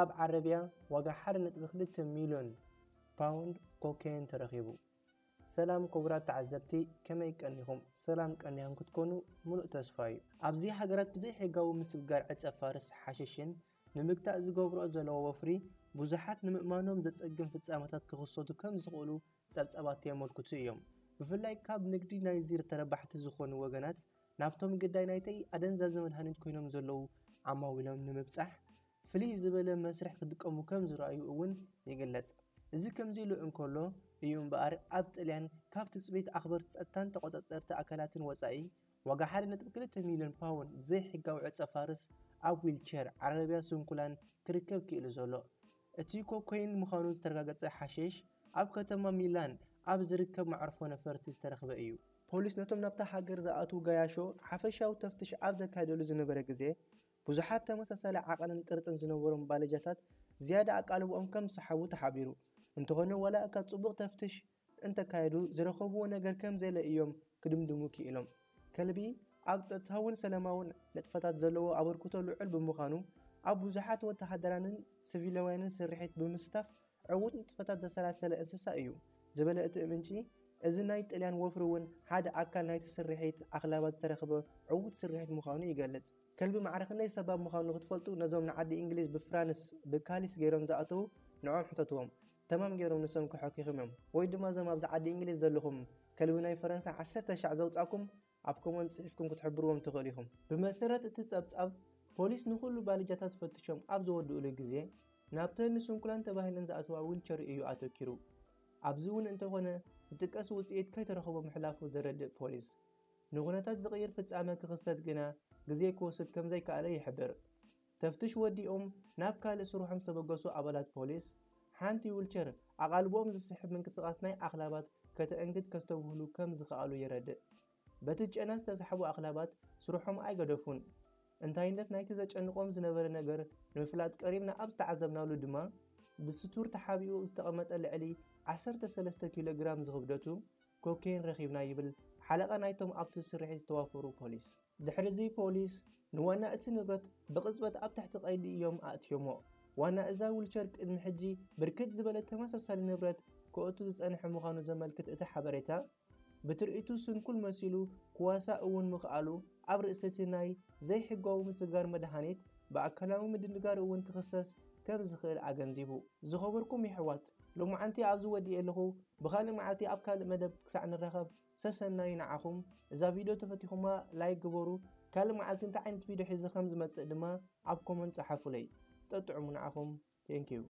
ኣብ ዓረብያ ዋጋ ሓደ ነጥቢ ክልተ ሚልዮን ፓውንድ ኮኬን ተረኺቡ። ሰላም ክቡራት ተዓዘብቲ፣ ከመይ ቀኒኹም? ሰላም ቀኒኹም ክትኮኑ ሙሉእ ተስፋ እዩ። ኣብዚ ሃገራት ብዘይሕጋዊ ምስግጋር ዕጸ ፋርስ ሓሽሽን ንምግታእ ዝገብርኦ ዘለዎ ወፍሪ ብዙሓት ንምእማኖም ዘጸግም ፍጻመታት ክኽሰቱ ከም ዝኽእሉ ጸብጻባት የመልክቱ እዮም። ብፍላይ ካብ ንግዲ ናይዚ ተረባሕቲ ዝኾኑ ወገናት ናብቶም ግዳይ ናይተይ ኣደንዛዚ መድሃኒት ኮይኖም ዘለዉ ዓማዊሎም ንምብጻሕ ፍልይ ዝበለ መስርሕ ክጥቀሙ ከም ዝረኣዩ እውን ይግለጽ። እዚ ከምዚ ኢሉ እንከሎ እዩ እምበኣር ኣብ ጥልያን ካብ ትጽቢት ኣኽበርቲ ጸጥታን ተቖጻጸርቲ ኣካላትን ወጻኢ ዋጋ ሓደ ነጥቢ ክልተ ሚልዮን ፓውንድ ዘይሕጋዊ ዕጸ ፋርስ ኣብ ዊልቸር ዓረብያ ስንኩላን ክርከብ ክኢሉ ዘሎ። እቲ ኮኮይን ምዃኑ ዝተረጋገጸ ሓሽሽ ኣብ ከተማ ሚላን ኣብ ዝርከብ መዕርፎ ነፈርቲ ዝተረኽበ እዩ። ፖሊስ ነቶም ናብታ ሃገር ዝኣትዉ ገያሾ ሓፈሻዊ ተፍትሽ ኣብ ዘካየደሉ ዝነበረ ግዜ ብዙሓት ተመሳሳሊ ዓቐንን ቅርጽን ዝነበሮም ባለጃታት ዝያዳ ኣቃልቦኦም ከም ዝሰሓቡ ተሓቢሩ። እንተኾነ ዋላ እካ ጽቡቕ ተፍትሽ እንተካየዱ ዝረኸብዎ ነገር ከም ዘየለ እዮም ክድምድሙ ክኢሎም። ከልቢ ኣብ ጸጥታውን ሰላማውን ንጥፈታት ዘለዎ ኣበርክቶ ልዑል ብምዃኑ ኣብ ብዙሓት ወተሃደራንን ሲቪላውያንን ስርሒት ብምስታፍ ዕዉት ንጥፈታት ዘሰላሰለ እንስሳ እዩ ዝበለ እቲ ምንጪ፣ እዚ ናይ ጥልያን ወፍሪ እውን ሓደ ኣካል ናይቲ ስርሒት ኣኽላባት ዝተረኽበ ዕዉት ስርሒት ምዃኑ ይገልጽ። ከልቢ ማዕረ ክንደይ ሰባብ ምዃኑ ክትፈልጡ ነዞም ንዓዲ እንግሊዝ ብፍራንስ ብካሊስ ገይሮም ዝኣተዉ ንዖም ሕተትዎም። ተማም ገይሮም ንሶም ክሐኪኹም እዮም። ወይ ድማ እዞም ኣብዚ ዓዲ እንግሊዝ ዘለኹም ከልቢ ናይ ፈረንሳ ዓሰርተ ሻዕ ዘውጻእኩም ኣብ ኮመንት ጽሒፍኩም ክትሕብርዎም ትኽእሉ ኢኹም። ብመሰረት እቲ ጸብጻብ ፖሊስ ንኹሉ ባልጃታት ፈትሾም ኣብ ዝወድኡሉ ግዜ ናብተን ንስንኩላን ተባሂለን ዝኣተዋ ዊልቸር እዩ ኣተኪሩ። ኣብዚ እውን እንተኾነ ዝጥቀስ ውጽኢት ከይተረኸቦ ምሕላፉ ዘረድእ ፖሊስ ንኹነታት ዝቕይር ፍጻመ ክኽሰት ግና ግዜ ክወስድ ከም ዘይከኣለ ይሕብር። ተፍትሽ ወዲኦም ናብ ካልእ ስርሖም ዝተበገሱ ኣባላት ፖሊስ ሓንቲ ዊልቸር ኣቓልቦኦም ዝስሕብ ምንቅስቓስ ናይ ኣኽላባት ከተእንግድ ከስተብህሉ ከም ዝኸኣሉ የረድእ። በቲ ጨና ዝተሳሕቡ ኣኽላባት ስርሖም ኣይገደፉን። እንታይነት ናይቲ ዘጨንቖም ዝነበረ ነገር ንምፍላጥ ቀሪብና ኣብ ዝተዓዘብናሉ ድማ ብስቱር ተሓቢኡ ዝተቐመጠ ልዕሊ ዓሰርተ ሰለስተ ኪሎ ግራም ዝኽብደቱ ኮኬን ረኺብና ይብል ሓለቓ ናይቶም ኣብቲ ስርሒት ዝተዋፈሩ ፖሊስ። ድሕሪ እዚ ፖሊስ ንዋና እቲ ንብረት ብቕጽበት ኣብ ትሕቲ ቀይዲ እዮም ኣእትዮሞ። ዋና እዛ ዊልቸር ቅድሚ ሕጂ ብርክት ዝበለ ተመሳሳሊ ንብረት ክእቱ ዝጸንሐ ምዃኑ ዘመልክት እቲ ሓበሬታ ብትርኢቱ ስንኩል መሲሉ ክዋሳእ እውን ምኽኣሉ ኣብ ርእሲ እቲ ናይ ዘይሕጋዊ ምስግጋር መድሃኒት ብኣካላዊ ምድንጋር እውን ክኽሰስ ከም ዝኽእል ኣገንዚቡ። ዝኸበርኩም የሕዋት፣ ሎማዓንቲ ኣብዚ ወዲኤ ኣለኹ። ብኻልእ መዓልቲ ኣብ ካልእ መደብ ክሳዕ ንራኸብ ሰሰናዩ ንዓኹም። እዛ ቪድዮ ተፈቲኹማ ላይክ ግበሩ። ካልእ መዓልቲ እንታይ ዓይነት ቪድዮ ሒዘ ከም ዝመጽእ ድማ ኣብ ኮመንት ጸሓፉለይ። ጠጥዑሙ ንዓኹም። Thank you።